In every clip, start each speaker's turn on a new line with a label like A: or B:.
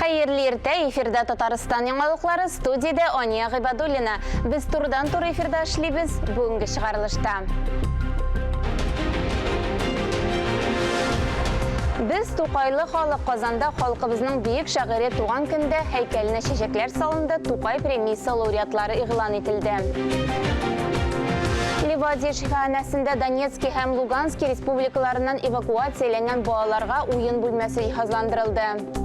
A: Хәерле иртә, эфирда Татарстан яңалыклары, студиядә Ания Гыйбадуллина. Без турыдан-туры эфирда эшлибез, бүгенге чыгарылышта. Без Тукайлы халык. Казанда халкыбызның бөек шагыйре туган көндә һәйкәленә чәчәкләр салынды, Тукай премиясе лауреатлары игълан ителде. Ливадия шифаханәсендә Донецки һәм Лугански республикаларыннан эвакуацияләнгән балаларга уен бүлмәсе җиһазландырылды.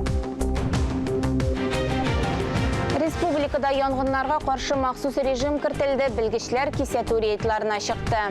A: Республикада янгыннарга каршы махсус режим кертелде, белгечләр кисәтү рейдларына чыкты.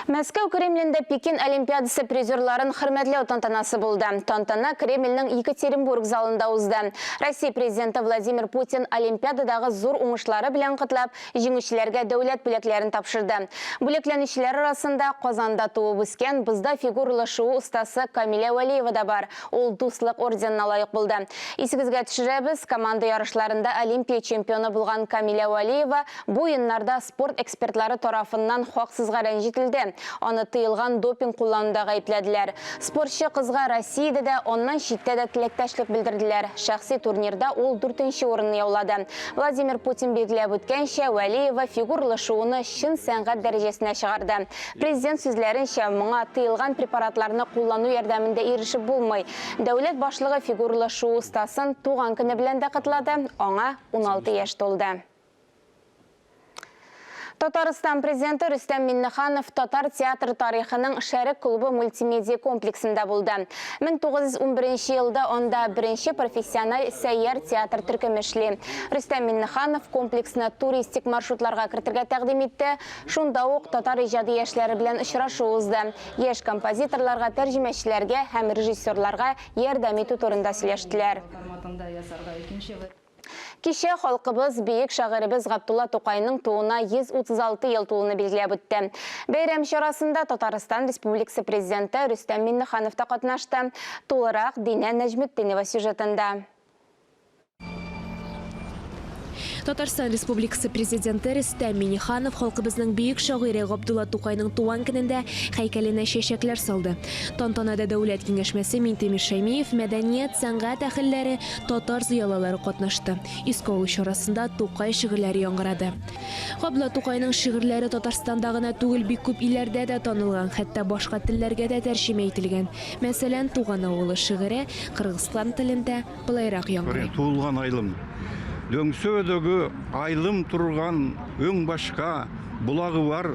A: Мәскәү Кремлендә Пекин Олимпиадасы призерларын хөрмәтләү тантанасы булды. Тантана Кремльнең Екатеринбург залында узды. Россия президенты Владимир Путин Олимпиададагы зур уңышлары белән котлап, җиңүчеләргә дәүләт бүләкләрен тапшырды. Бүләкләнүчеләр арасында Казанда туып үскән бозда фигуралы шуу остасы Камилә Вәлиева да бар. Ул Дуслык орденына лаек булды. Исегезгә төшерәбез, команда ярышларында Олимпия чемпионы булган Камилә Вәлиева бу уеннарда спорт экспертлары тарафыннан хаксызга рәнҗетелде. Аны тыелган допинг куллануда гаепләделәр. Спортчы кызга Россиядә дә, аннан читтә дә теләктәшлек белдерделәр. Шәхси турнирда ул дүртенче урынны яулады. Владимир Путин билгеләп үткәнчә, Вәлиева фигуралы шууны чын сәнгать дәрәҗәсенә чыгарды. Президент сүзләренчә, моңа тыелган препаратларны куллану ярдәмендә ирешеп булмый. Дәүләт башлыгы фигуралы шуу остасын туган көне белән дә котлады, аңа 16 яшь тулды. Татарстан Президенты Рөстәм Миңнеханов татар театры тарихының Шәрык клубы мультимедиа комплексында булды. 1911 елда анда беренче профессиональ сәйяр театр төркеме эшли. Рөстәм Миңнеханов комплексны туристик маршрутларга кертергә тәкъдим итте. Шунда ук татар иҗади яшьләре белән очрашу узды. Яшь композиторларга, тәрҗемәчеләргә һәм режиссерларга ярдәм итү турында сөйләштеләр. Кичә халкыбыз бөек шагыйребез Габдулла Тукайның тууына 136 ел тулуны билгеләп үтте. Бәйрәм чарасында Татарстан Республикасы Президенты Рөстәм Миңнеханов та катнашты. Тулырак Динә Нәҗметдинова сюжетында.
B: Татарстан Республикасы Президенты Рөстәм Миңнеханов халкыбызның бөек шагыйре Габдулла Тукайның туган көнендә һәйкәленә чәчәкләр салды. Тантанада Дәүләт Киңәшмәсе Минтимер Шәймиев, мәдәният, сәнгать әһелләре, Татар зыялылары катнашты. Искә алу чарасында Тукай шигырьләре яңгырады. Габдулла Тукайның шигырьләре Татарстанда гына түгел, бик күп илләрдә дә танылган, хәтта башка телләргә дә тәрҗемә ителгән. Мәсәлән, Туган авылы шигыре Кыргызстан телендә былайрак яңгырый.
C: Туылган айлым. Дөңсөдөгү айлым турган өң башка, булагы бар,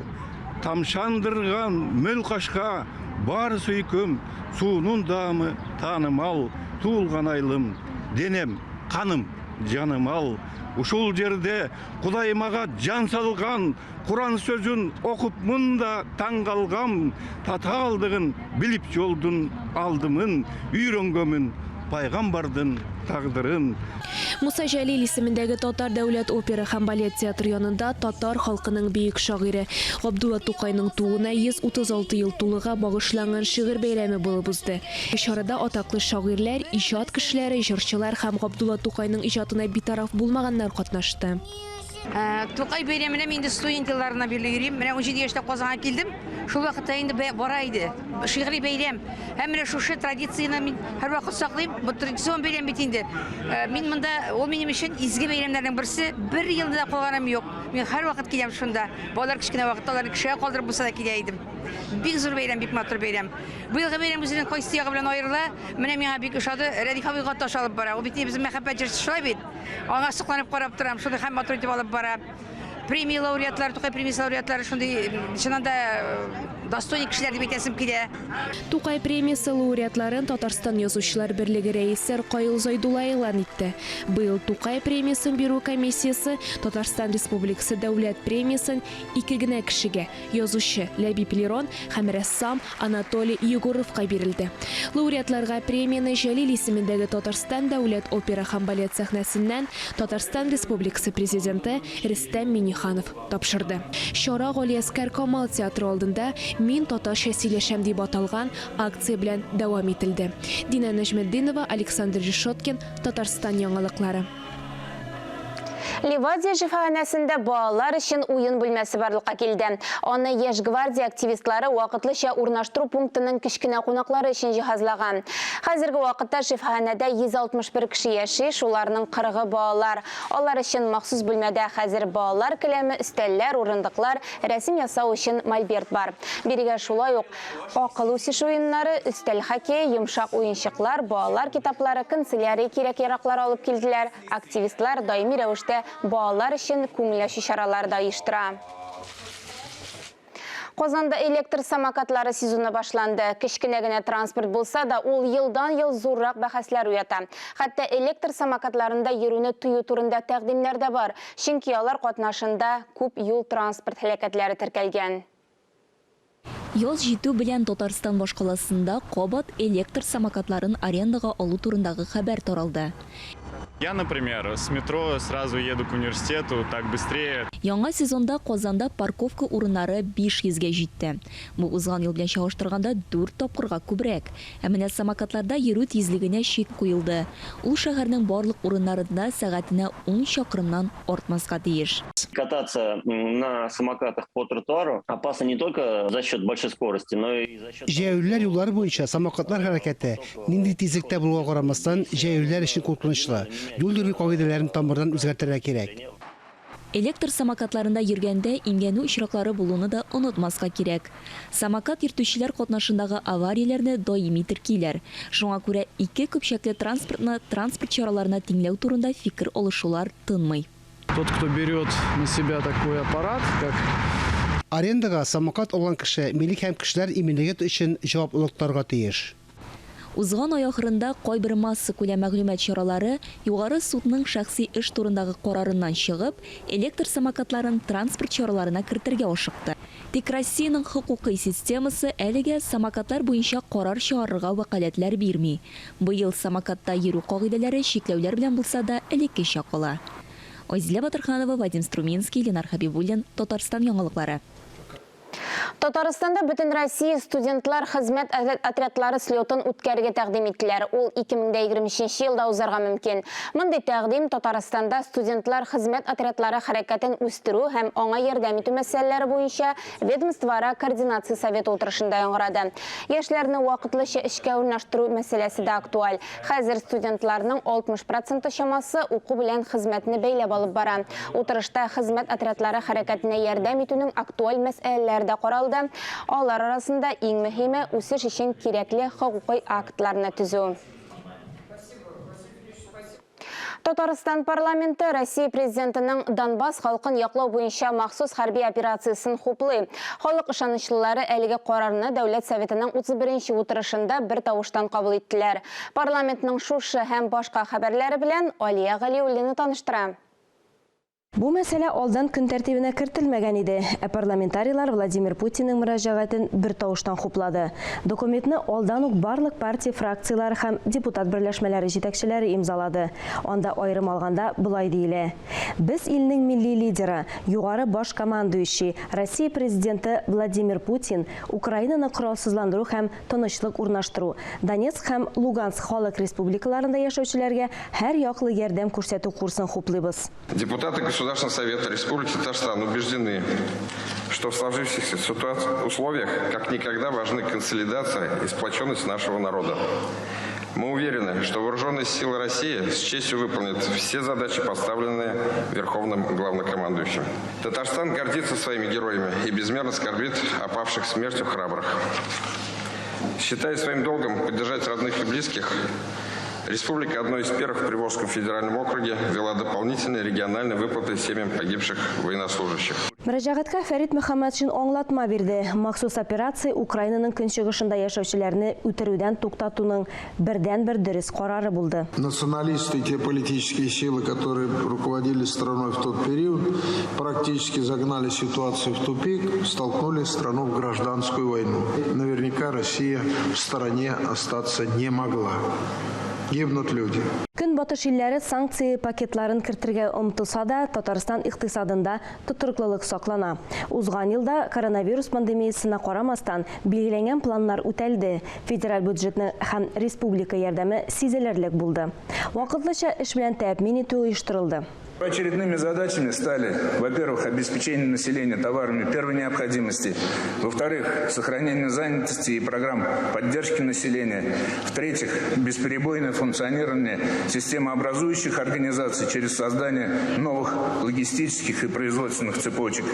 C: тамшандырган мөл кашка, бар сөйкүм, Суунун даамы таанымал, Туулган айылым, денем, каным, жаным ал. Ушул жерде Кудай мага жан салган, Куран сөзүн окупмун да таң калгам, Татаалдыгын билип жолдун алдымын, Үйрөнгөнмүн пайгамбардын тагдырын.
B: Муса Җәлил исемендәге Татар дәүләт опера һәм балет театры янында татар халкының бөек шагыйре Габдулла Тукайның тууына 136 ел тулуга багышланган шигырь бәйрәме булып узды. Чарада атаклы шагыйрьләр, иҗат кешеләре, җырчылар һәм Габдулла Тукайның иҗатына битараф булмаганнар катнашты.
D: Тукай бәйрәменә мин инде студент елларыннан бирле йөрим. Менә 17 яшьтә Казанга килдем. Шул вакытта инде бара иде. Шигъри бәйрәм. Һәм менә шушы традицияне мин һәрвакыт саклыйм. Бу традицион бәйрәм бит инде. Мин монда, ул минем өчен изге бәйрәмнәрнең берсе. Бер елны да калганым юк. Мин һәрвакыт киләм шунда. Балалар кечкенә вакытта аларны кешегә калдырып булса да килә идем. Бик зур бәйрәм, бик матур бәйрәм. Быелгы бәйрәм үзенең кайсы ягы белән аерыла? Менә миңа бик ошады. Рәдиф абый Гаташ алып бара. Ул бит инде безнең мәхәббәт җырчысы шулай бит. Аңа сокланып карап торам, шундый һәм матур итеп алып бара. Премия лауреатлары, Тукай премиясе лауреатлары шундый, чыннан да, достойный кешеләр дип әйтәсем килә.
B: Тукай премиясе лауреатларын Татарстан Язучылар берлеге рәисе Ркаил Зайдулла игълан итте. Быел Тукай премиясен бирү комиссиясе Татарстан Республикасы Дәүләт премиясен ике генә кешегә, Язучы Ләбиб Лерон һәм рәссам Анатолий Егоровка бирелде. Лауреатларга премияне Җәлил исемендәге Татарстан дәүләт опера һәм балет сәхнәсеннән Татарстан Республикасы Президенты Рөстәм Миңнеханов. Миңнеханов тапшырды. Чара Галиәсгар Камал театры алдында Мин татарча сөйләшәм дип аталган акция белән дәвам ителде. Динә Нәҗметдинова, Александр Решеткин, Татарстан яңалыклары.
A: Ливадия шифаханәсендә балалар өчен уен бүлмәсе барлыкка килде. Аны Яшь гвардия активистлары вакытлыча урнаштыру пунктының кечкенә кунаклары өчен җиһазлаган. Хәзерге вакытта шифаханәдә 161 кеше яши, шуларның 40-ы балалар. Алар өчен махсус бүлмәдә хәзер балалар келәме, өстәлләр, урындыклар, рәсем ясау өчен мольберт бар. Бирегә шулай ук акыл үсеше уеннары, өстәл хоккее, йомшак уенчыклар, балалар китаплары, канцелярия кирәк-яраклары алып килделәр. Активистлар даими рәвештә балалар өчен күңел ачу чаралары да оештыра. Казанда электр самокатлары сезоны башланды. Кечкенә генә транспорт булса да, ул елдан-ел зуррак бәхәсләр уята. Хәтта электр самокатларында йөрүне тыю турында тәкъдимнәр дә бар. Чөнки алар катнашында күп юл-транспорт һәлакәтләре теркәлгән.
E: Яз җитү белән Татарстан башкаласында кабат электр самокатларын арендага алу турындагы хәбәр таралды.
F: Я, например, с метро сразу еду к университету, так быстрее.
E: Яңа сезонда Казанда парковка урыннары 500 гә җитте. Бу узган ел белән чагыштырганда дүрт тапкырга күбрәк. Ә менә самокатларда йөрү тизлегенә чик куелды. Ул шәһәрнең барлык урыннарында сәгатенә 10 чакрымнан артмаска тиеш.
G: Кататься на самокатах по тротуару опасно не только за счет большой скорости, но и за счет...
H: Җәяүлеләр юллары буенча самокатлар хәрәкәте, нинди тизлектә булуга карамастан, җәяүлеләр өчен куркынычлы. Юл йөрү кагыйдәләрен тамырдан үзгәртергә кирәк.
E: Электр самокатларында йөргәндә имгәнү очраклары булуны да онытмаска кирәк. Самокат йөртүчеләр катнашындагы аварияләрне даими теркиләр. Шуңа күрә ике көпчәкле транспортны транспорт чараларына тиңләү турында фикер алышулар тынмый.
I: Тот, кто берет на себя такой аппарат, как
H: Арендага самокат алган кеше милек һәм кешеләр иминлеге өчен җаваплылык тотарга тиеш.
E: Узган ай ахырында кайбер массакүләм мәгълүмат чаралары Югары судның шәхси эш турындагы карарыннан чыгып, электр самокатларын транспорт чараларына кертергә ашыкты. Тик Россиянең хокукый системасы әлегә самокатлар буенча карар чыгарырга вәкаләтләр бирми. Быел самокатта йөрү кагыйдәләре чикләүләр белән булса да элеккечә кала. Айзилә Батырханова, Вадим Струминский, Ленар Хәбибуллин, Татарстан яңалыклары.
A: Татарстанда Бөтенроссия студентлар хезмәт отрядлары слетын үткәрергә тәкъдим иттеләр. Ул 2023 елда узарга мөмкин. Мондый тәкъдим Татарстанда студентлар хезмәт отрядлары хәрәкәтен үстерү һәм аңа ярдәм итү мәсьәләләре буенча ведомствоара координация советы утырышында яңгырады. Яшьләрне вакытлыча эшкә урнаштыру мәсьәләсе дә актуаль. Хәзер студентларның 60 проценты чамасы уку белән хезмәтне бәйләп алып бара. Утырышта хезмәт отрядлары хәрәкәтенә ярдәм итүнең актуаль мәсьәләләре дә каралды. Алар арасында иң мөһиме үсеш өчен кирәкле хокукый актларны төзү. Татарстан парламенты Россия президентының Донбасс халкын яклау буенча махсус хәрби операциясен хуплый. Халык ышанычлылары әлеге карарны Дәүләт Советының 31 утырышында бер тавыштан кабул иттеләр. Парламентның шушы һәм башка хәбәрләре белән Алия Галиуллина таныштыра.
J: Бу мәсьәлә алдан көн тәртибенә кертелмәгән иде, ә парламентарийлар Владимир Путинның мөрәҗәгатен бер тавыштан хуплады. Документны алдан ук барлык партия фракцияләре һәм депутат берләшмәләре җитәкчеләре имзалады. Анда аерым алганда болай диелә: Без илнең милли лидеры, югары баш командующий, Россия президенты Владимир Путин Украинаны коралсызландыру һәм тынычлык урнаштыру, Донецк һәм Луганск халык республикаларында яшәүчеләргә һәр яклы ярдәм күрсәтү курсын хуплыйбыз.
K: Депутаты Государственного совета Республики Татарстан убеждены, что в сложившихся условиях как никогда важны консолидация и сплоченность нашего народа. Мы уверены, что вооруженные силы России с честью выполнят все задачи, поставленные Верховным Главнокомандующим. Татарстан гордится своими героями и безмерно скорбит о павших смертью храбрых. Считая своим долгом поддержать родных и близких, республика одной из первых в Приволжском федеральном округе ввела дополнительные региональные выплаты семьям погибших военнослужащих.
J: Мөрәҗәгатькә Фәрит Мөхәммәтшин аңлатма бирде. Махсус операция Украинаның көнчыгышында яшәүчеләрне үтерүдән туктатуның бердәнбер дөрес карары булды.
L: Националисты, те политические силы, которые руководили страной в тот период, практически загнали ситуацию в тупик, столкнули страну в гражданскую войну. Наверняка Россия в стороне остаться не могла. Гибнут люди.
J: Көнбатыш илләре санкция пакетларын кертергә омтылса да, Татарстан икътисадында тотрыклылык саклана. Узган елда, коронавирус пандемиясенә карамастан, билгеләнгән планнар үтәлде, федераль бюджетның һәм республика ярдәме сизелерлек булды. Вакытлыча эш белән тәэмин итү оештырылды.
M: Очередными задачами стали, во-первых, обеспечение населения товарами первой необходимости, во-вторых, сохранение занятости и программ поддержки населения, в-третьих, бесперебойное функционирование системообразующих организаций через создание новых логистических и производственных цепочек,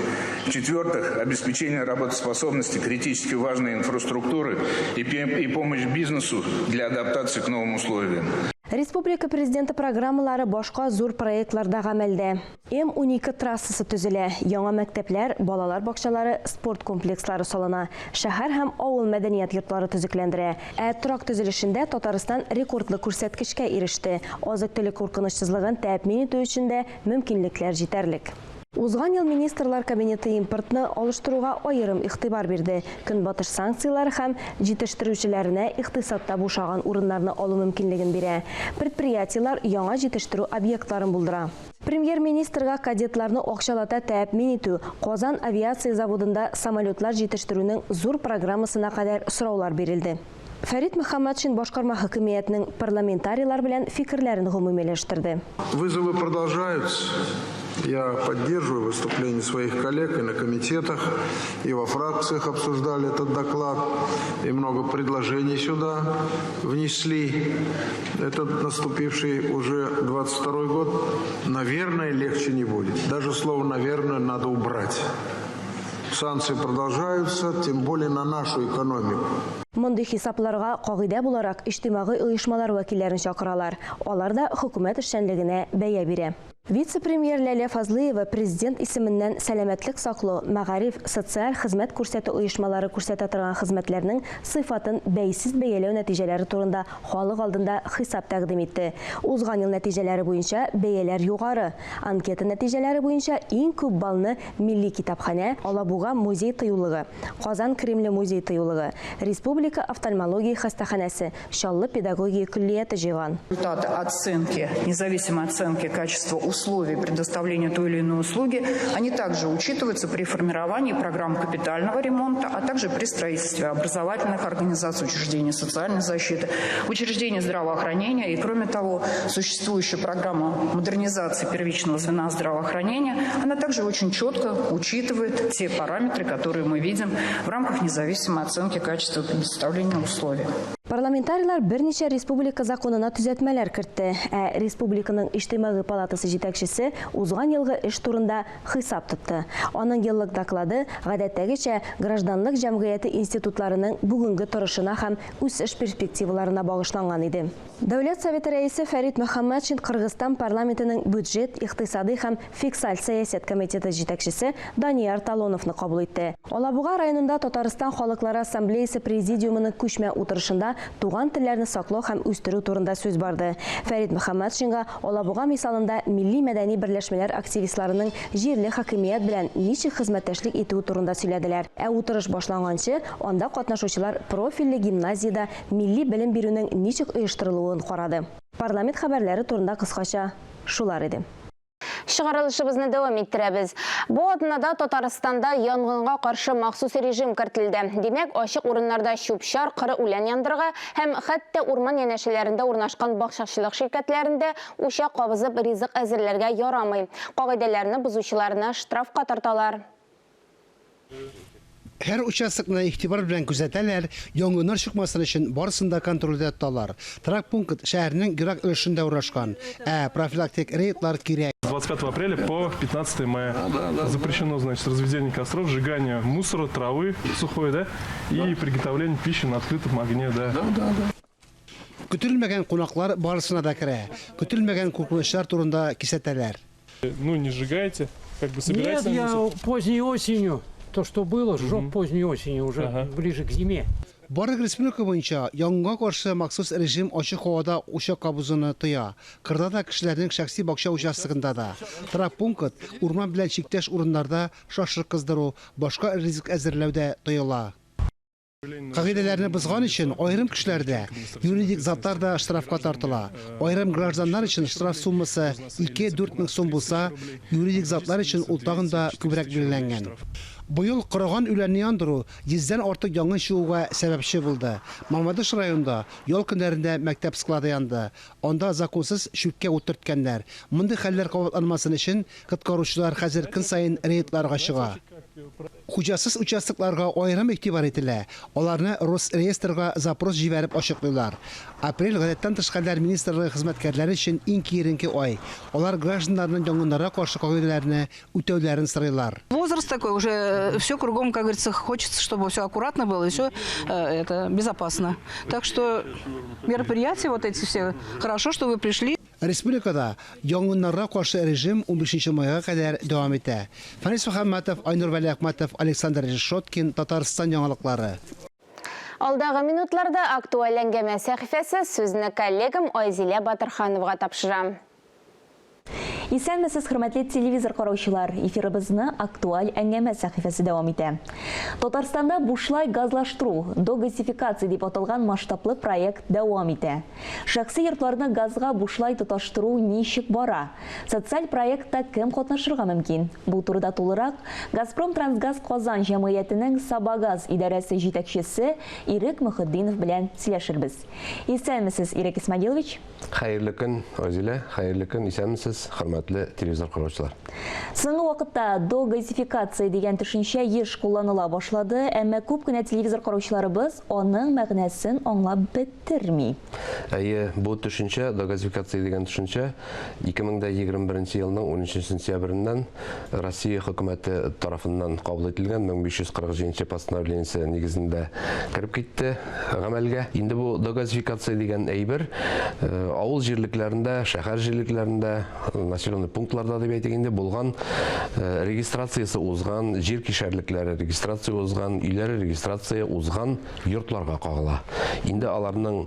M: в-четвертых, обеспечение работоспособности критически важной инфраструктуры и помощь бизнесу для адаптации к новым условиям.
J: Республика Президенты программалары башка зур проектлар да гамәлдә. М-12 трассасы төзелә, яңа мәктәпләр, балалар бакчалары, спорт комплекслары салына, шәһәр һәм авыл мәдәният йортлары төзекләндерә. Ә торак төзелешендә Татарстан рекордлы күрсәткечкә иреште. Азык-төлек куркынычсызлыгын тәэмин итү өчен дә мөмкинлекләр җитәрлек. Узган ел Министрлар Кабинеты импортны алыштыруга аерым игътибар бирде. Көнбатыш санкцияләре һәм җитештерүчеләренә икътисадта бушаган урыннарны алу мөмкинлеген бирә. Предприятиеләр яңа җитештерү объектларын булдыра. Премьер-министрга кадетларны акчалата тәэмин итү, Казан авиация заводында самолетлар җитештерүнең зур программасына кадәр сораулар бирелде. Фәрит Мөхәммәтшин башкарма хакимиятнең парламентарийлар белән фикерләрен гомумиләштерде.
L: Вызовы продолжаются. Я поддерживаю выступления своих коллег и на комитетах, и во фракциях обсуждали этот доклад, и много предложений сюда внесли. Этот наступивший уже 22 год, наверное, легче не будет. Даже слово «наверное» надо убрать. Санкции продолжаются, тем более на нашу экономику.
J: Мондый хисапларга, кагыйдә буларак, иҗтимагый оешмалар вәкилләрен чакыралар. Алар да хөкүмәт эшчәнлегенә бәя бирә. Вице-премьер Ләлә Фазлыева Президент исеменнән сәламәтлек саклау, мәгариф, социаль хезмәт күрсәтү оешмалары күрсәтә торган хезмәтләрнең сыйфатын бәйсез бәяләү нәтиҗәләре турында халык алдында хисап тәкъдим итте. Узган ел нәтиҗәләре буенча бәяләр югары. Анкета нәтиҗәләре буенча иң күп баллны Милли китапханә, Алабуга музей-тыюлыгы, Казан Кремле музей-тыюлыгы, Республика офтальмология хастаханәсе, Чаллы педагогия көллияте җыйган.
N: Результаты оценки, независимой оценки качества условий предоставления той или иной услуги, они также учитываются при формировании программ капитального ремонта, а также при строительстве образовательных организаций, учреждений социальной защиты, учреждений здравоохранения. И, кроме того, существующая программа модернизации первичного звена здравоохранения, она также очень четко учитывает те параметры, которые мы видим в рамках независимой оценки качества предоставления условий.
J: Парламентарийлар берничә республика законына төзәтмәләр кертте. Ә республиканың Иҗтимагый палатасы җитәкчесе узган елгы эш турында хисап тотты. Аның еллык доклады, гадәттәгечә, гражданлык җәмгыяте институтларының бүгенге торышына һәм үсеш перспективаларына багышланган иде. Дәүләт Советы Рәисе Фәрит Мөхәммәтшин Кыргызстан парламентының бюджет, икътисадый һәм фиксаль сәясәт комитеты җитәкчесе Данияр Талоновны кабул итте. Алабуга районында Татарстан халыклары ассамблеясе президиумының күчмә утырышында туган телләрне саклау һәм үстерү турында сүз барды. Фәрит Мөхәммәтшинга Алабуга мисалында милли-мәдәни берләшмәләр активистларының җирле хакимият белән ничек хезмәттәшлек итүе турында сөйләделәр. Ә утырыш башланганчы, анда катнашучылар профильле гимназиядә милли белем бирүнең ничек оештырылуын карады. Парламент хәбәрләре турында кыскача шулар иде.
A: Чыгарылышыбызны дәвам иттерәбез. Бу атнада Татарстанда янгынга каршы махсус режим кертелде. Димәк, ачык урыннарда чүп-чар, коры үлән яндырырга һәм хәтта урман янәшәләрендә урнашкан бакчачылык ширкәтләрендә учак кабызып ризык әзерләргә ярамый. Кагыйдәләрне бозучыларны штрафка тарталар.
H: Һәр участокны игътибар белән күзәтәләр, янгыннар чыкмасын өчен барысын да контрольдә тоталар. Торак пункт шәһәрнең ерак өлешендә урнашкан, ә профилактик рейдлар кирәк.
O: С 25 апреля по 15 мая запрещено, значит, разведение костров, сжигание мусора, травы сухой, да, и приготовление пищи на открытом огне, да.
H: Да, да, да. Көтелмәгән кунаклар барысына да керә. Көтелмәгән куркынычлар турында кисәтәләр.
O: Ну, не сжигайте, как бы собирайте.
P: Нет, я поздней осенью, то, что было, сжег поздней осенью, уже ближе к зиме.
H: Барлык республика буенча янгынга каршы махсус режим ачык һавада учак кабызуны тыя. Кырда да, кешеләрнең шәхси бакча участогында да. Торак пункт, урман белән чиктәш урыннарда шашлык кыздыру, башка ризык әзерләү дә тыела. Кагыйдәләрне бозган өчен аерым кешеләр дә, юридик затлар да штрафка тартыла. Аерым гражданнар өчен штраф суммасы 2-4 мең сум булса, юридик затлар өчен ул тагын да күбрәк билгеләнгән. Быел корыган үләнне яндыру йөздән артык янгын чыгуга сәбәпче булды. Мамадыш районында ял көннәрендә мәктәп склады янды. Анда законсыз чүпкә ут төрткәннәр. Мондый хәлләр кабатланмасын өчен коткаручылар хәзер көн саен рейдларга чыга. Хуҗасыз участокларга аерым игътибар ителә, аларны Росреестрга запрос җибәреп ачыклыйлар. Апрель, Гадәттән тыш хәлләр министрлыгы хезмәткәрләре өчен иң киеренке ай. Алар гражданнарның янгыннарга каршы кагыйдәләрне үтәүләрен сорыйлар.
Q: Возраст такой, уже все кругом, как говорится, хочется, чтобы все аккуратно было и все это безопасно. Так что мероприятия вот эти все, хорошо, что вы пришли.
H: Республикада янгыннарга каршы режим 15 майга кадәр дәвам итә. Фәнис Мөхәммәтов, Айнур Вәлиәхмәтов, Александр Решеткин, Татарстан яңалыклары.
A: Алдагы минутларда актуаль әңгәмә сәхифәсе сүзне коллегам Айзилә Батырхановага тапшырам.
E: Исәнмесез, хөрмәтле телевизор караучылар. Эфирыбызны актуаль әңгәмә сәхифәсе дәвам итә. Татарстанда бушлай газлаштыру, догазификация дип аталган масштаблы проект дәвам итә. Шәхси йортларны газга бушлай тоташтыру ничек бара? Социаль проектта кем катнашырга мөмкин? Бу турыда тулырак Газпром Трансгаз Казан җәмгыятенең Сабагаз идарәсе җитәкчесе Ирек Мөхетдинов белән сөйләшербез. Исәнмесез, Ирек Исмагилович.
R: Хәерле көн, Айзилә, хәерле көн, исәнмесез, хөрмәтле телевизор караучылар.
E: Соңгы вакытта догазификация дигән төшенчә еш кулланыла башлады, әмма күп кенә телевизор караучыларыбыз аның мәгънәсен аңлап бетерми.
R: Әйе, бу төшенчә, догазификация дигән төшенчә 2021 елның 13 сентябреннән Россия хөкүмәте тарафыннан кабул ителгән 1547 постановлениесе нигезендә кереп китте гамәлгә. Инде бу догазификация дигән әйбер авыл җирлекләрендә, шәһәр җирлекләрендә, населенный пунктларда дип әйтик инде, булган регистрациясе узган, җир кишәрлекләре регистрация узган, өйләре регистрация узган йортларга кагыла. Инде аларның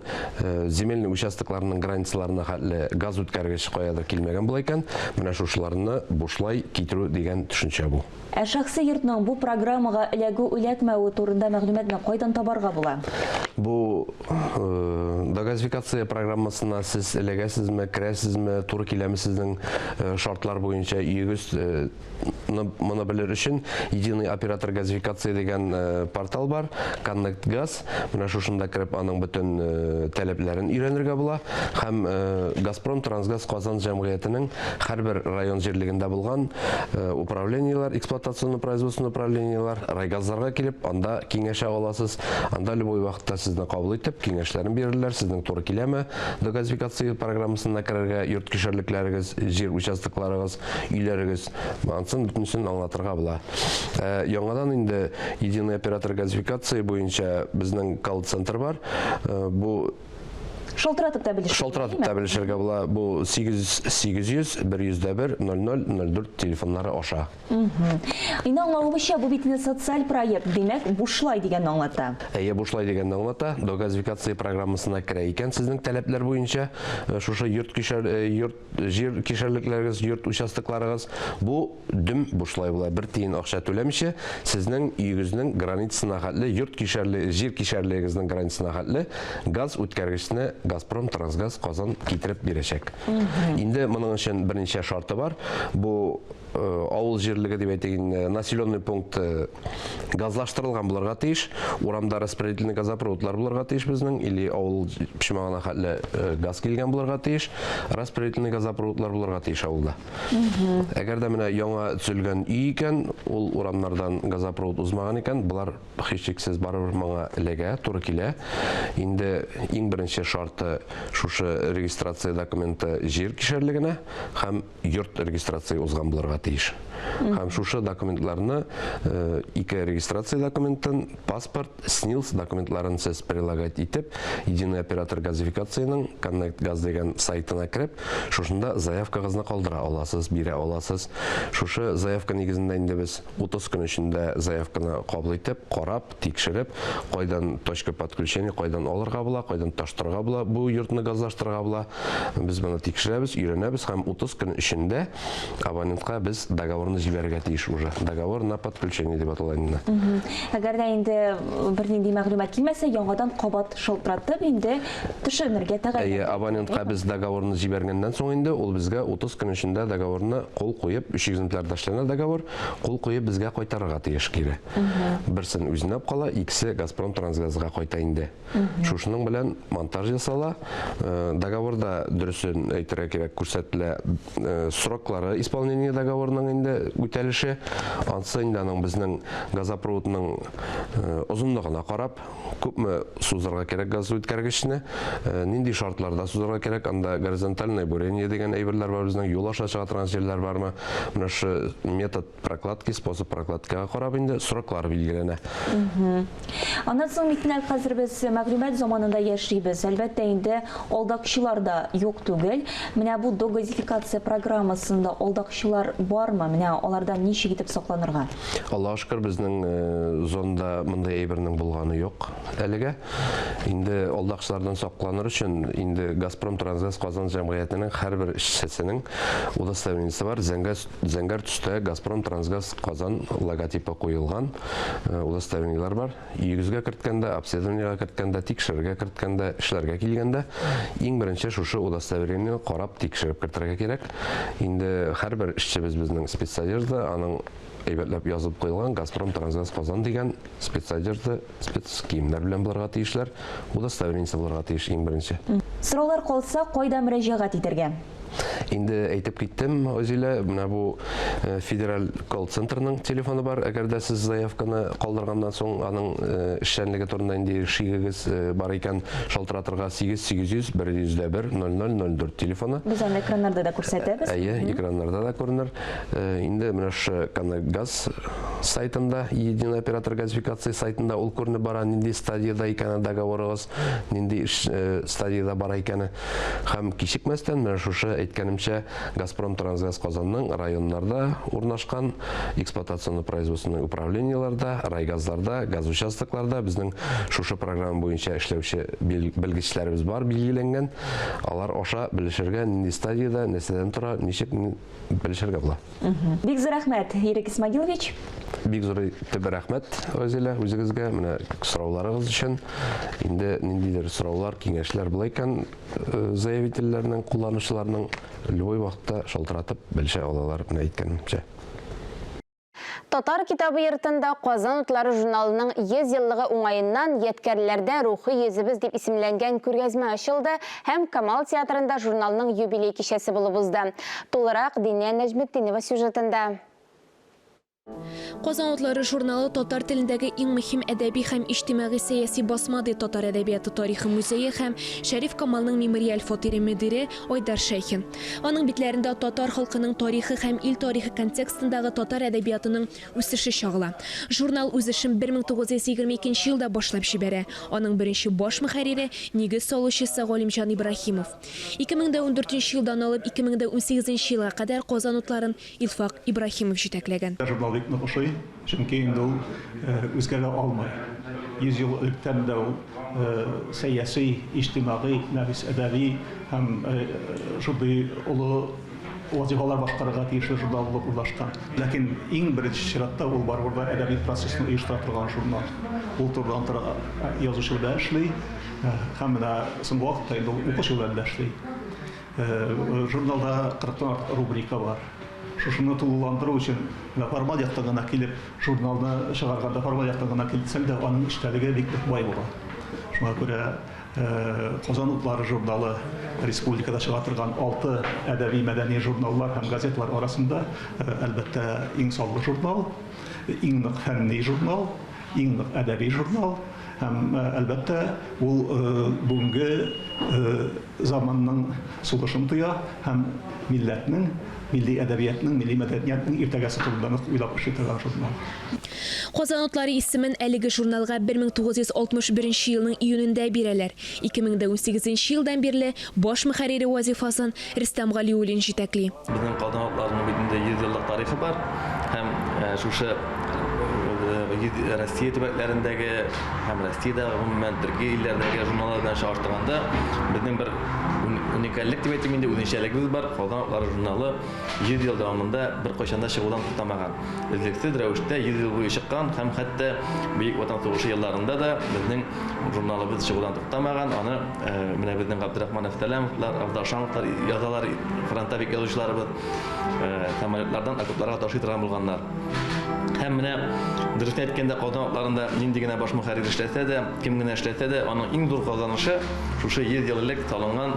R: земельный участокларының границаларына хәтле газ үткәргеч каядыр килмәгән була икән, менә шушыларны бушлай китерү дигән төшенчә бу.
E: Ә шәхси йортның бу программага эләгү-эләкмәве турында мәгълүматны кайдан табарга була?
R: Бу догазификация программасына сез эләгәсезме, керәсезме, туры киләме сезнең шартлар буенча өегез моны белер өчен единый оператор газификации дигән портал бар, Connect Gas. Менә шушында кереп аның бөтен таләпләрен өйрәнергә була. Һәм Газпром Трансгаз Казан җәмгыятенең һәрбер район җирлегендә булган управлениеләр, эксплуатационно-производственный управлениеләр, райгазларга килеп, анда киңәшә аласыз. Анда любой вакытта сезне кабул итеп, киңәшләрен бирерләр, сезнең туры киләме догазификация программасына керергә, йорт кишәрлекләрегез, җир участокларыгыз, өйләрегез. Ансын бөтенесен аңлатырга була. Яңадан инде единый оператор газификации буенча безнең колл-центр бар. Бу
E: Шалтыратып та белешергә.
R: Шалтыратып та белешергә була. Бу 8 800 101 00 04 телефоннары аша.
E: Инде аңлавымча, бу бит инде социаль проект, димәк, бушлай дигәнне аңлата.
R: Әйе, бушлай дигәнне аңлата. Догазификация программасына керә икән сезнең таләпләр буенча, шушы йорт кишәр, йорт җир кишәрлекләрегез, йорт участокларыгыз, бу дөм бушлай була. Бер тиен акча түләмичә, сезнең өегезнең границасына хәтле, йорт кишәрле, җир кишәрлегегезнең границасына хәтле газ үткәргечне Газпром Трансгаз Казан китереп бирәчәк. Инде моның өчен берничә шарты бар. Бу авыл җирлеге дип әйтик инде, населенный пункт газлаштырылган булырга тиеш, урамда распределительный газопроводлар булырга тиеш безнең, или авыл почмагына хәтле газ килгән булырга тиеш, распределительный газопроводлар булырга тиеш авылда. Әгәр дә менә яңа төзелгән өй икән, ул урамнардан газопровод узмаган икән, болар һичшиксез барыбер моңа эләгә, туры килә. Инде иң беренче шарты шушы регистрация документы җир кишәрлегенә һәм йорт регистрация узган булырга тиеш. Һәм шушы документларны, ике регистрация документын, паспорт, СНИЛС документларын сез прилагать итеп, единый оператор газификациянең Connect Gaz дигән сайтына кереп, шушында заявкагызны калдыра аласыз, бирә аласыз. Шушы заявка нигезендә инде без 30 көн эчендә заявканы кабул итеп, карап, тикшереп, кайдан точка подключения, кайдан алырга була, кайдан таштырырга була, бу йортны газлаштырырга була. Без моны тикшерәбез, өйрәнәбез һәм 30 көн эчендә абонентка без договорны договорны җибәрергә тиеш уже. Договор на подключение дип атала инде.
E: Әгәр дә инде бернинди мәгълүмат килмәсә, яңадан кабат шалтыратып инде төшенергә тәгаен.
R: Әйе, абонентка без договорны җибәргәннән соң инде ул безгә 30 көн эчендә договорны кул куеп, 3 экземплярда эшләнә договор, кул куеп безгә кайтарырга тиеш кире. Берсен үзенә алып кала, икесе Газпром трансгазга кайта инде. Шушының белән монтаж ясала. Договорда дөресен әйтергә кирәк, күрсәтелә сроклары исполнения договорның инде үтәлеше. Ансы инде аның безнең газопроводның озынлыгына карап, күпме сузырга кирәк газ үткәргечне, нинди шартларда сузырга кирәк, анда горизонтальное бурение дигән әйберләр бар безнең, юл аша чыга торган җирләр бармы? Менә шу метод прокладки, способ прокладкага карап инде сроклар билгеләнә.
E: Аннан соң бит менә хәзер без мәгълүмат заманында яшибез. Әлбәттә инде алдакчылар да юк түгел. Менә бу догазификация программасында алдакчылар бармы? Менә алардан ничек итеп сакланырга?
R: Аллага шөкер, безнең зонада мондый әйбернең булганы юк әлегә. Инде алдакчылардан сакланыр өчен инде Газпром трансгаз Казан җәмгыятенең һәрбер эшчесенең удостоверениесе бар. Зәңгәр Зәңгәр төстә Газпром трансгаз Казан логотипы куелган удостоверениеләр бар. Өегезгә керткәндә, обследованиегә керткәндә, тикшерергә керткәндә, эшләргә килгәндә иң беренче шушы удостоверениене карап, тикшереп кертергә кирәк. Инде һәрбер эшчебез безнең спецодежда, аның әйбәтләп язып куелган Газпром трансгаз Казан дигән спецодежда, спецкиемнәр белән булырга тиешләр. Удостоверениесе булырга тиеш иң беренче.
E: Сораулар калса, кайда мөрәҗәгать итәргә?
R: Инде әйтеп киттем, Азилә, менә бу федераль колл-центрның телефоны бар. Әгәр дә сез заявканы калдырганнан соң аның эшчәнлеге турында инде шигегез бар икән, шалтыратырга 8 800 101 0004 телефоны.
E: Без аны экраннарда да күрсәтәбез.
R: Әйе, экраннарда да күренер. Инде менә шушы Коннектгаз сайтында, единый оператор газификации сайтында ул күренеп бара, нинди стадиядә икәне договорыгыз, нинди стадиядә бара икәне. Һәм кичекмәстән менә шушы әйткәнемчә Газпром трансгаз Казанның районнарда урнашкан эксплуатационно-производственный управлениеләрдә, райгазларда, газ участокларда безнең шушы программа буенча эшләүче белгечләребез бар билгеләнгән. Алар аша белешергә, нинди стадиядә, нәрсәдән тора, ничек белешергә була.
E: Бик зур рәхмәт, Ирек Исмагилович.
R: Бик зур итеп рәхмәт, Рәзилә, үзегезгә менә сорауларыгыз өчен. Инде ниндидер сораулар, киңәшләр була икән, заявительләрнең, кулланучыларның любой вакытта шалтыратып белешә алалар, менә әйткәнемчә.
A: Татар китабы йортында Казан утлары журналының 100 еллыгы уңаеннан Ядкәрләрдә рухи йөзебез дип исемләнгән күргәзмә ачылды һәм Камал театрында журналның юбилей кичәсе булып узды. Тулырак Диния Нәҗметдинова сюжетында.
B: Казан утлары журналы татар телендәге иң мөһим әдәби һәм иҗтимагый-сәяси басма, ди Татар әдәбияты тарихы музее һәм Шәриф Камалның мемориаль фатиры мөдире Айдар Шәйхин. Аның битләрендә татар халкының тарихы һәм ил тарихы контекстындагы татар әдәбиятының үсеше чагыла. Журнал үз эшен 1922 елда башлап җибәрә. Аның беренче баш мөхәррире, нигез салучысы Галимҗан Ибраһимов. 2014 елдан алып 2018 елга кадәр Казан утларын Илфак Ибраһимов җитәкләгән.
S: Журнал бик нык ошый, чөнки инде ул үзгәрә алмый. 100 ел электән дә ул сәяси, иҗтимагый, нәфис әдәби һәм шундый олы вазифалар башкарырга тиешле журнал булып урнашкан. Ләкин иң беренче чиратта ул барыбер дә әдәби процессны оештыра торган журнал. Ул турыдан-туры язучы белән эшли һәм менә соңгы вакытта инде ул укучы белән дә эшли. Журналда 40-тан артык рубрика бар. Шушыны тулыландыру өчен менә формаль яктан гына килеп, журналны чыгарганда формаль яктан гына килсәң дә, аның эчтәлеге бик бай була. Шуңа күрә Казан утлары журналы республикада чыга торган 6 әдәби-мәдәни журналлар һәм газеталар арасында, әлбәттә, иң саллы журнал, иң нык фәнни журнал, иң нык әдәби журнал һәм, әлбәттә, ул бүгенге заманның сулышын тоя һәм милләтнең, милли әдәбиятның, милли мәдәниятнең иртәгәсе турында нык уйлап эшли торган журнал.
B: Казан утлары исемен әлеге журналга 1961 елның июнендә бирәләр. 2018 елдан бирле баш мөхәррире вазифасын Рөстәм Галиуллин җитәкли.
T: Безнең Казан утларының бит инде 100 еллык тарихы бар һәм шушы Россия төбәкләрендәге һәм Россиядә, гомумән, төрки илләрдәге журналлар белән чагыштырганда, безнең бер уникальлек дип әйтим инде, үзенчәлегебез бар. Казан утлары журналы 100 ел дәвамында беркайчан да чыгудан туктамаган. Өзлексез рәвештә 100 ел буе чыккан һәм хәтта Бөек Ватан сугышы елларында да безнең журналыбыз чыгудан туктамаган. Аны менә безнең Габдрахман Әфтәләмовлар, Афзал Шамовлар язалар, фронтовик язучыларыбыз самолетлардан окопларга ташый торган булганнар. Һәм менә дөресен әйткәндә, Казан утларында нинди генә баш мөхәррир эшләсә дә, кем генә эшләсә дә, аның иң зур казанышы шушы 100 ел элек салынган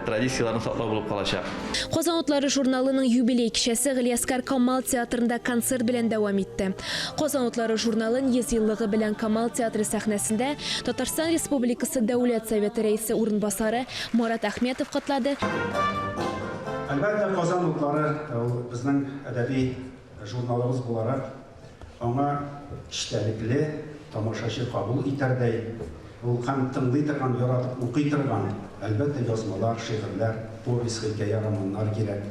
T: традицияләрне саклау булып калачак.
B: Казан утлары журналының юбилей кичәсе Галиәсгар Камал театрында концерт белән дәвам итте. Казан утлары журналын 100 еллыгы белән Камал театры сәхнәсендә Татарстан Республикасы Дәүләт Советы Рәисе урынбасары Марат Әхмәтов котлады.
U: Әлбәттә, Казан утлары ул безнең әдәби журналыбыз буларак, аңа эчтәлекле, тамашачы кабул итәрдәй, ул һәм тыңлый торган, яратып укый торган, әлбәттә, язмалар, шигырьләр, повесть, хикәя, романнар кирәк.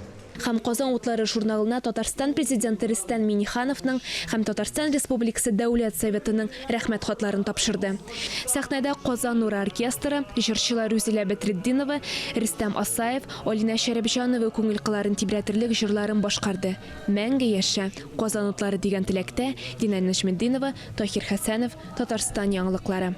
B: Һәм Казан утлары журналына Татарстан Президенты Рөстәм Миңнехановның һәм Татарстан Республикасы Дәүләт Советының Рәхмәт хатларын тапшырды. Сәхнәдә Казан нуры оркестры, җырчылар Рүзилә Бәдретдинова, Рөстәм Асаев, Алинә Шәрәпҗанова күңел кылларын тибрәтерлек җырларын башкарды. Мәңге яшә, Казан утлары дигән теләктә, Динә Нәҗметдинова, Таһир Хәсәнов, Татарстан яңалыклары.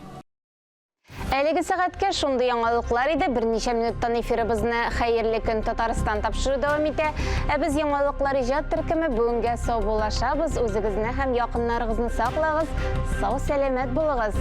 A: Әлеге сәгатькә шундый яңалыклар иде. Берничә минуттан эфирыбызны Хәерле көн Татарстан тапшыру дәвам итә. Ә без яңалыклар иҗат төркеме бүгенгә саубуллашабыз. Үзегезне һәм якыннарыгызны саклагыз. Сау сәламәт булыгыз.